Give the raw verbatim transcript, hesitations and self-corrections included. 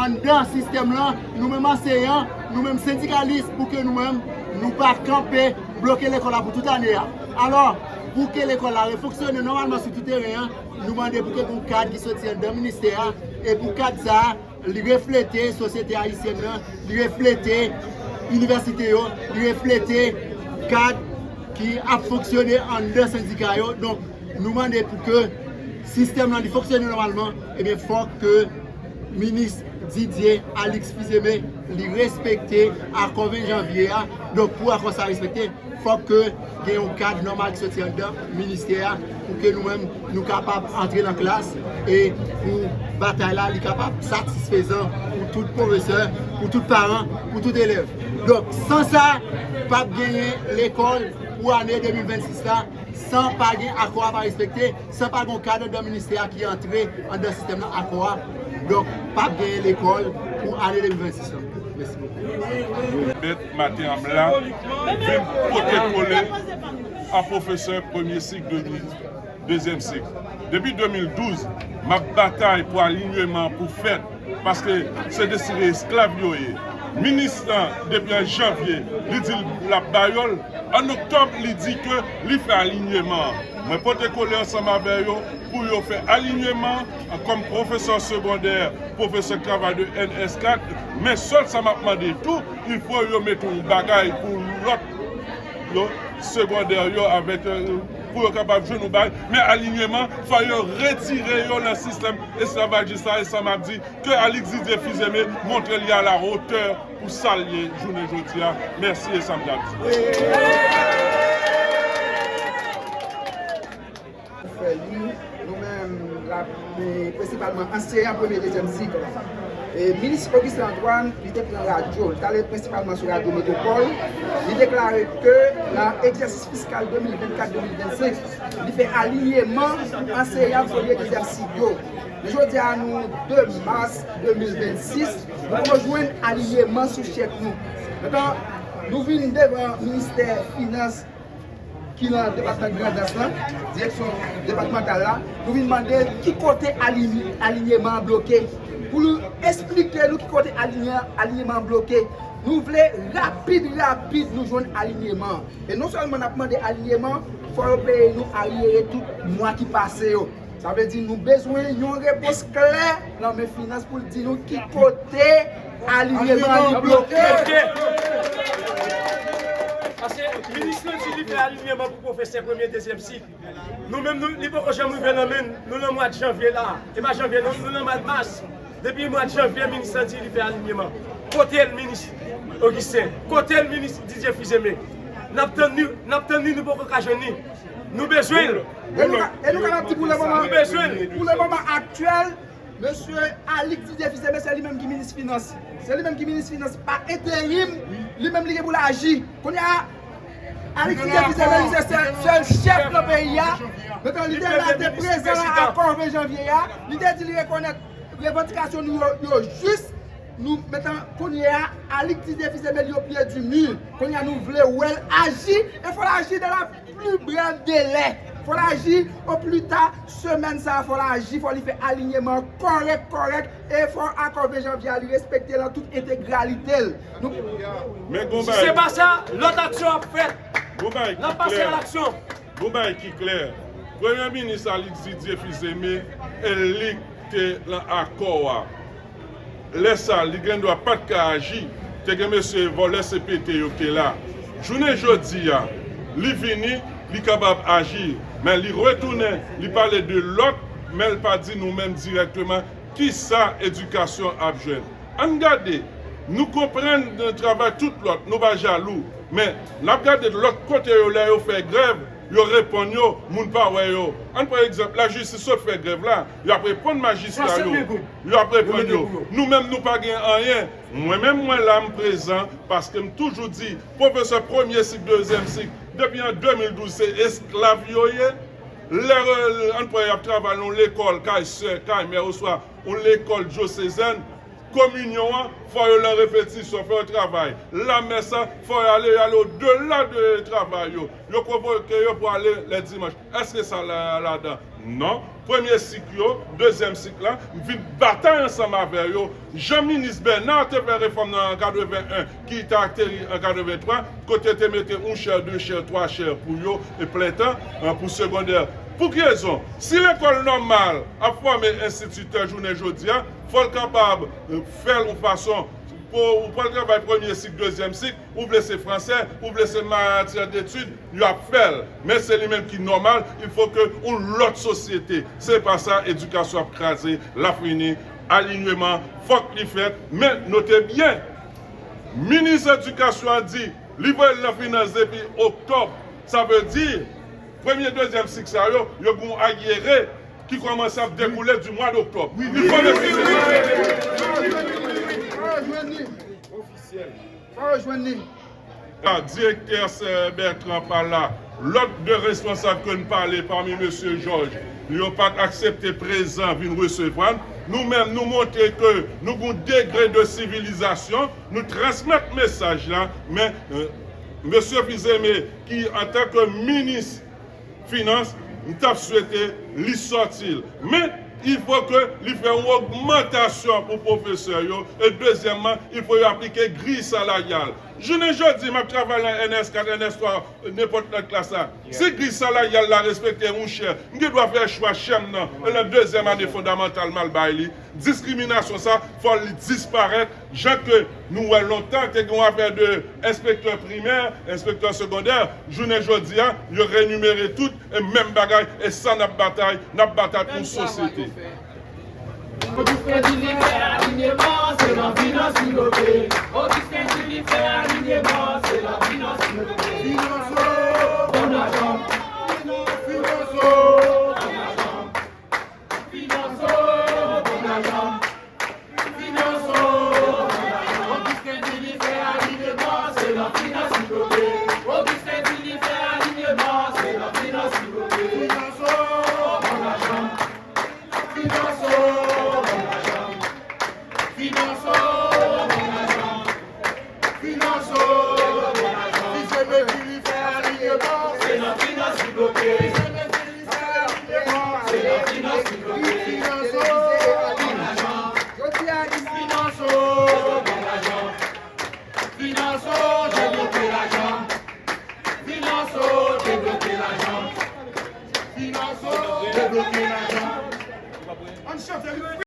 anndan sistèm lan, nou menm anseyan, nou menm sendikalis, pou ke nou menm, nou pa kanpe, bloke lekòl la pou tout ane a. Alò, pou ke lekòl la refonksyone nòmalman sou tout teren an, nou mande pou ke gen yon kad ki soti anndan ministè a, e pou kad sa a, li reflete sosyete ayisyèn nan, li reflete inivèsite yo, li reflete kad ki ap fonksyone anndan sendika yo. Donk, nou mande pou ke sistèm lan li fonksyone nòmalman, ebyen, fòk ke minis Didier Alix Fils-Aimé li respekte akò ven janvye a. Donk, pou akò sa respekte, fòk ke gen yon kad nòmal ki soti anndan ministè a pou ke nou menm nou kapab antre nan klas e pou batay la li kapab satisfezan pou tout pwofesè, pou tout paran, pou tout elèv. Donk, san sa, p ap genyen lekòl pou ane de mil vennsis la, san pa gen akò a pa respekte, san pa gen yon kad anndan ministè a ki antre anndan sistèm nan akò a. Donk, p ap genyen lekòl pou ane de mil vennsis la. Mèsi bokou. Bèt maten an m la, vin pote kole a pwofesè premye sik, de, dezyèm sik. Depi de mil douz, m ap batay pou alinyman pou fèt, paske se desire esklav yo ye. Minis lan, depi an janvye, li di l ap ba yo l. An oktòb, li di ke li fè alinyman an. Mwen pote kole ansanm avè yo pou yo fè alinyman an kòm pwofesè segondè, pwofesè k travay de N S kat, men sèl sa m ap mande tou, il fo yo mete yon bagay pou lòt yo, segondè yo, avèk, euh, pou yo kapab jwenn yon bagay. Men alinyman, fò yo retire yo nan sistèm esklavajis la, e sa m ap di, ke Alix Didier Fils-Aimé montre li a la hauteur pou sa l ye jounen jodi a. Mèsi, e sa m t ap di. Pou fè li, nou menm, la, e, prensipalman anseyan premye, dezyèm sik. E, minis Augustin Antoine, li te pran radyo, li t ale prensipalman sou Radyo Metropole, li deklare ke nan egzèsis fiskal de mil vennkat de mil vennsenk, li fè alinyman anseyan premye, dezyèm sik yo. Men jodi a, nou de mas de mil vennsis, nou poko jwenn alinyman sou chèk nou. Mentnan, nou vin devan ministè finans ki nan depatman Grandans lan, direksyon depatmantal la, nou vin mande ki kote ali-, alinyman an bloke. Pou nou esplike nou ki kote alinye-, alinyman an bloke. Nou vle rapid, rapid nou jwenn alinyman. E non sèlman n ap mande alinyman, fò yo peye nou aryere tout mwa ki pase yo. Sa vle di nou bezwen yon repons klè nan men finans pou l di nou ki kote alinyman li bloke. Paske minis lan di li fè alinyman pou pwofesè premye, dezyèm sik. Nou menm, nou, li poko janm rive nan men n, nou nan mwa janvye la. E pa janvye, non, nou nan mwa mas. Depi mwa janvye, minis lan di li fè alinyman. Kote l, minis Augustin? Kote l, minis Didier Fils-Aimé? N ap tann li, n ap tann li, nou poko ka jwenn li. Nou bezwen l. E nou ka, e nou kapab di pou le moman, nou bezwen l. Pou le moman aktyèl, mesye Alix Didier Fils-Aimé, se li menm ki minis finans. Se li menm ki minis finans pa enterim, li menm li gen pou l aji. Kounye a, Alix Didier Fils-Aimé, li se sèl, sèl chèf nan peyi a. Mentnan, li te la, te prezan nan akò ven janvye a. Li te di li rekonèt revandikasyon nou yo, yo jis. Nou, mentnan, kounye a, Alix Didier Fils-Aimé, li o pye di mi. Kounye a, nou vle wè l aji, e fò l aji dans la plus brève délai. Fò l aji o pli ta semèn sa a, fò l aji, fò li fè alinyman kòrèk, kòrèk, e fò akò ven janvye a, li respekte l an tout entegralite l. Nou Men gon Si se bagay, pa sa, lòt aksyon ap fèt. Gon bagay N ap ki pase klè. A laksyon. Gon bagay ki klè. Premye minis Alix Didier Fils-Aimé, e li k te nan akò a. Lè sa, li gen dwa pa t ka aji, te gen mesye vòlè C P T yo ki te la. Jounen jodi a, li vini, li kapab aji, men li retounen, li pale de lòt, men l pa di nou menm dirèkteman kisa edikasyon ap jwenn. Ann gade, nou konprann nan travay tout lòt, nou pa jalou, men n ap gade lòt kote yo lè yo fè grèv, yo reponn yo, moun pa wè yo. Ann pran egzanp, lajistis sot fè grèv la, y ap reponn majistra yo, y ap reponn yo. Nou menm nou pa gen anyen. Mwen menm mwen la m prezan paske m toujou di pwofesè premye sik, dezyèm sik, depi an de mil douz se esklav yo ye. Lè, ann pran y ap travay nan yon lekòl, kay sè, kay mè, oswa yon lekòl dyosezèn, kominyon an, fò yo nan repetisyon, fò yo travay. Lamès an, fò yo ale, yo ale odela de travay yo. Yo konvoke yo pou ale lè dimanch. Èske sa la, ladan? Non, premye sik yo, dezyèm sik la, m vin batay ansanm avè yo. Jan minis Bernard te fè refòm nan an katreven en, ki te ateri an katreven twa, kote te mete yon chè, de chè, twa chè pou yo, e plen tan, an, pou segondè. Pou ki rezon? Si lekòl nòmal ap fòme enstititè jounen jodi a, fò l kapab, e, fè l yon fason pou ou pral travay premye sik, dezyèm sik, ou vle se fransè, ou vle se matyè detid, y ap fè l. Men se li menm ki nòmal, il faut que yon lòt sosyete. Se pa sa, edikasyon ap kraze, l ap fini, alinyeman, fòk li fèt, men note byen, minis edikasyon an di, li voye l nan finans depi oktòb. Sa vle di, premye, dezyèm sik sa yo, yo gen yon aryere ki kòmanse ap dekoule di mwa doktòb. Li fò mesye. Ofisyèl. Pa rejwenn li. A, direktè Sè Bertrand pa la. Lòt de responsab ke n pale pami mesye Jòj, yo pa t aksepte prezan vin resevwa n. Nou menm, nou montre ke nou gen yon degre de sivilizasyon, nou transmèt mesaj la, men, e, mesye Fils-Aimé, ki antanke minis finans, m t ap swete li sòti l. Men, il faut que li fè yon ogmantasyon pou pwofesè yo. E dezyèmman, il faut yo aplike griy salaryal. Jounen jodi, m ap travay nan N S kat, N S twa, nenpòt lòt klas la. Si griy salaryal la respekte yon chè, m gen dwa fè chwa chè m nan, e nan dezyèm ane fondamantal m al bay li. Diskriminasyon sa, fò li disparèt. Jan ke nou wè lontan, te gen yon afè de enspektè primè, enspektè segondè, jounen jodi a, yo renimere tout, e menm bagay, e sa n ap batay, n ap batay pou yon sosyete. Augustin di li fè alinyeman, se nan finans li bloke. Augustin di li fè alinyeman, se nan finans li bloke. Finanso, bon lajan. Finanso, bon lajan. Finanso, bon lajan. Finanso, bon lajan. Augustin di li fè alinyeman, se nan finans li bloke. Augustin di li fè alinyeman, se nan finans li bloke. Finanso, bon lajan. Finanso, bon lajan. Finanso, bon lajan. Finanso, bon lajan. Fils-Aimé di li fè alinyeman, se nan finans li bloke. Fils-Aimé di li fè alinyeman, se nan finans li bloke. Finanso, bon lajan. Finanso, bon lajan. Finanso, debloke lajan. Finanso, debloke lajan. Finanso, debloke lajan.